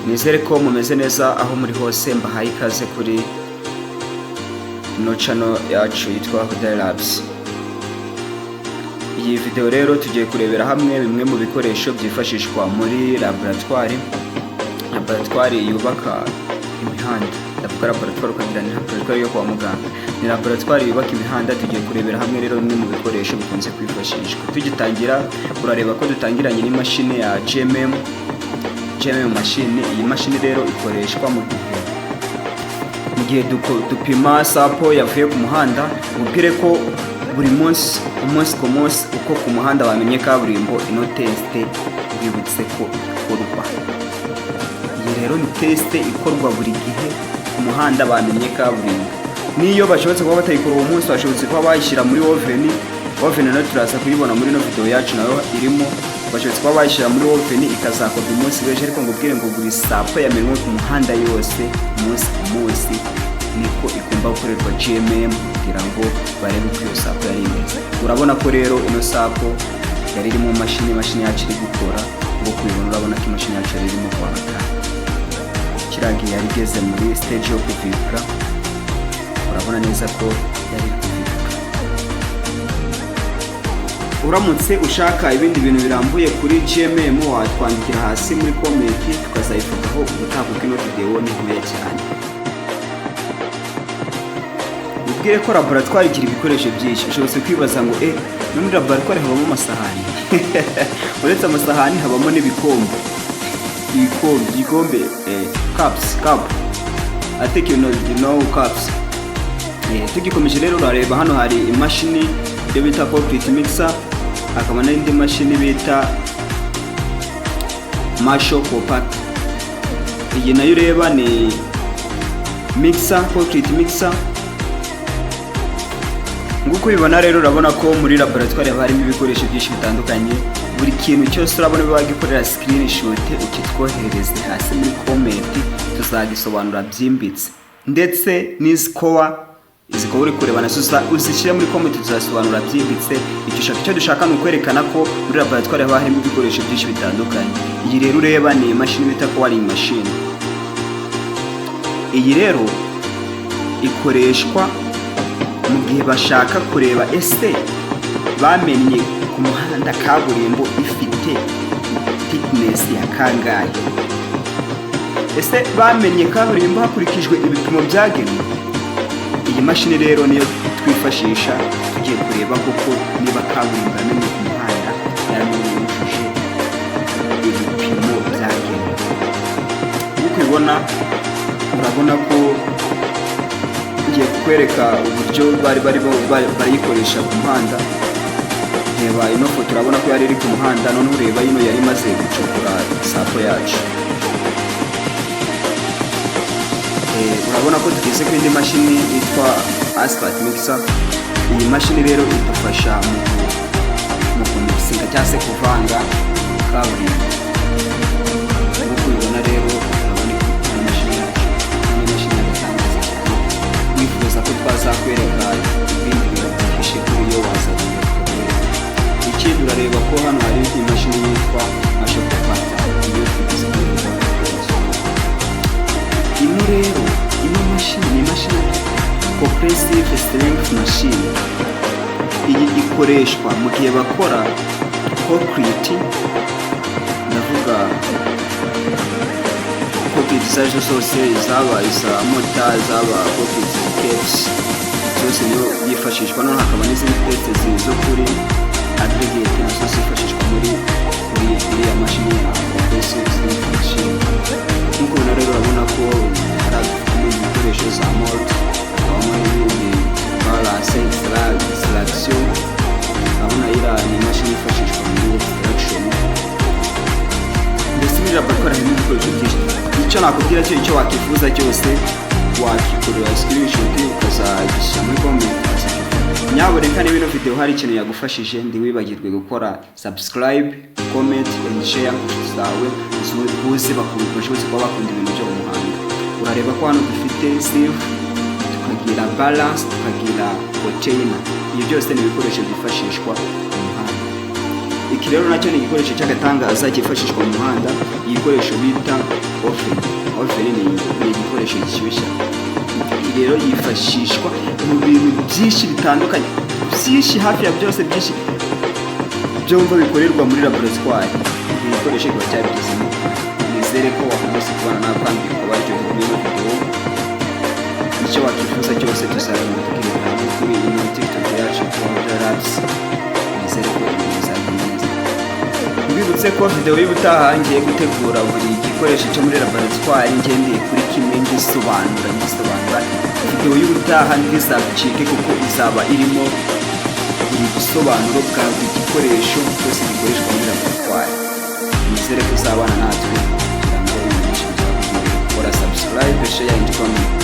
Nizere ko mumeze neza aho muri hose. Mbahaye ikaze kuri ino channel yacu yitwa Hodari Labs. Iyi video rero tugiye kurebera hamwe bimwe mu bikoresho byifashishwa muri laboratwari, laboratwari yubaka imihanda. Ndavuga laboratwari ukagira ni laboratwari yo kwa muganga, ni laboratwari yubaka imihanda. Tugiye kurebera hamwe rero bimwe mu bikoresho bikunze kwifashishwa. Tugitangira, urareba ko dutangiranye n'imashini ya GMM, GMM machine. Iyi mashini rero ikoreshwa mu gihe dupima sample yavuye ku muhanda. Mubwire ko buri munsi, umunsi ku munsi, uko ku muhanda bamenye kaburimbo, ino test bibutse ko ikorwa. Iyi rero ni test ikorwa buri gihe ku muhanda bamenye kaburimbo. Niyo bashobotse kuba batayikora uwo munsi, bashobotse kuba bayishyira muri oven. Oven nayo turaza kuyibona muri ino video yacu, nayo irimo. Bashobotse kuba bayishyira muri oven, ikazakorwa umunsi w'ejo. Ariko ngo ubwire ngo buri sample yamenwe ku muhanda yose, umunsi ku munsi, niko igomba gukorerwa GMM kugira ngo barebe uko iyo sample yari imeze. Urabona ko rero ino sample yari iri mu mashini, imashini yacu iri gukora. Ngo kubibona, urabona ko imashini yacu yari irimo kwaka kiriya gihe, yari igeze muri stage yo kuvibura. Urabona neza ko yari iri kuvibura. Uramutse ushaka ibindi bintu birambuye kuri GMM, watwandikira hasi muri comment, tukazayivugaho ubutaha, kuko ino video ni ntoya cyane. Ubwire ko laboratwari igira ibikoresho byinshi. Ushobotse kwibaza ngo no muri laboratwari habamo amasahani? Uretse amasahani, habamo n'ibikombe, ibikombe, igikombe, cups, cup. I think you know cups. Tugikomeje rero, urareba hano hari imashini iyo bita concrete mixer, hakaba n'indi mashini bita Marshall compactor. Iyi nayo ureba ni mixer, concrete mixer. Nk'uko ubibona rero, urabona ko muri laboratoire haba harimo ibikoresho byinshi bitandukanye. Buri kintu cyose urabona bagikorera screenshot, ukitwoherereze hasi muri comment, tuzagisobanura byimbitse. Ndetse n'izi core, izi core uri kureba nazo uzishyire muri comment, tuzasobanura byimbitse icyo ushaka. Icyo dushaka ni ukwerekana ko muri laboratoire haba harimo ibikoresho byinshi bitandukanye. Iyi rero ureba ni imashini bita coring machine. Iyi rero ikoreshwa mu gihe bashaka kureba ese bamennye ku muhanda kaburimbo ifite thickness ya kangahe, ese bamennye kaburimbo hakurikijwe ibipimo byagenwe. Iyi mashini rero niyo twifashisha tugiye kureba koko niba kaburimbo yamenye ku muhanda yaramenye yujuje ibipimo byagenwe. Nk'uko ubibona, urabona ko ngiye kukwereka uburyo bari barimo barayikoresha ku muhanda. Reba ino foto, urabona ko yari iri ku muhanda. Noneho ureba ino yari imaze gucukura sample yacu. Urabona ko tugeze ku yindi mashini yitwa asphalt mixer. Iyi mashini rero idufasha mu kumixinga cyangwa se kuvanga kaburimbo. Nk'uko ubibona rero, urabona ino mashini yacu ni imashini y'agatangaza cyane. Wifuza ko twazakwereka ibindi bintu byihishe kuri yo, wazagenda tukakwereka. Ikindi, urareba ko hano hari imashini yitwa Marshall compactor. Iyo tugeze kuri kibazo ino rero, ino mashini ni imashini compressive strength machine. Iyi ikoreshwa mu gihe bakora concrete, ndavuga concrete izo arizo zose, zaba iza mortar, zaba concrete caps, zose niyo yifashishwa. Noneho hakaba n'izindi test zo kuri aggregate, nazo zifashishwa kuri iriya mashini ya compressive strength machine. Nk'uko ubibona rero, urabona ko hari ibikoresho za mold, hakabamo n'ibindi balance, extraction. Urabona iriya ni imashini yifashishwa muri extraction. Mbese muri laboratoire harimo ibikoresho byinshi. Icyo nakubwira cyo, icyo wakifuza cyose wakikorera screenshot, ukazagishyira muri comment, ukazakivuga. Nyaboneka, niba ino video hari ikintu yagufashije, ntiwibagirwe gukora subscribe, comment and share ku nshuti zawe buze bashobotse kuba bakunda ibintu byo mu muhanda. Urareba ko hano dufite sieve, tukagira balance, tukagira container. Ibyo byose ni ibikoresho byifashishwa mu muhanda. Iki rero nacyo ni igikoresho cy'agatangaza cyifashishwa mu muhanda, igikoresho bita oven. Oven ni igikoresho gishyushya. Iyi rero yifashishwa mu bintu byinshi bitandukanye, byinshi, hafi ya byose, byinshi byumva bikorerwa muri laboratwari, iki gikoresho kiba cyabigezemo. Nizere ko wakomeza kubana nawe kandi ukaba waryohewe n'ino video. Icyo wakwifuza cyose tuzagenda tukirebera hamwe kuri ino TikTok yacu Powder Labs. Nizere ko ibintu bizagenda neza. Mbibutse ko video y'ubutaha ngiye gutegura buri gikoresho cyo muri laboratwari, ngendeye kuri kimwe ngisobanura. Video y'ubutaha ntizagucike, kuko izaba irimo buri busobanuro bwa buri gikoresho cyose gikoreshwa muri laboratwari. Nizere ko uzabana natwe kugira ngo ibintu byinshi bizakugirira. Kora subscribe, share and comment.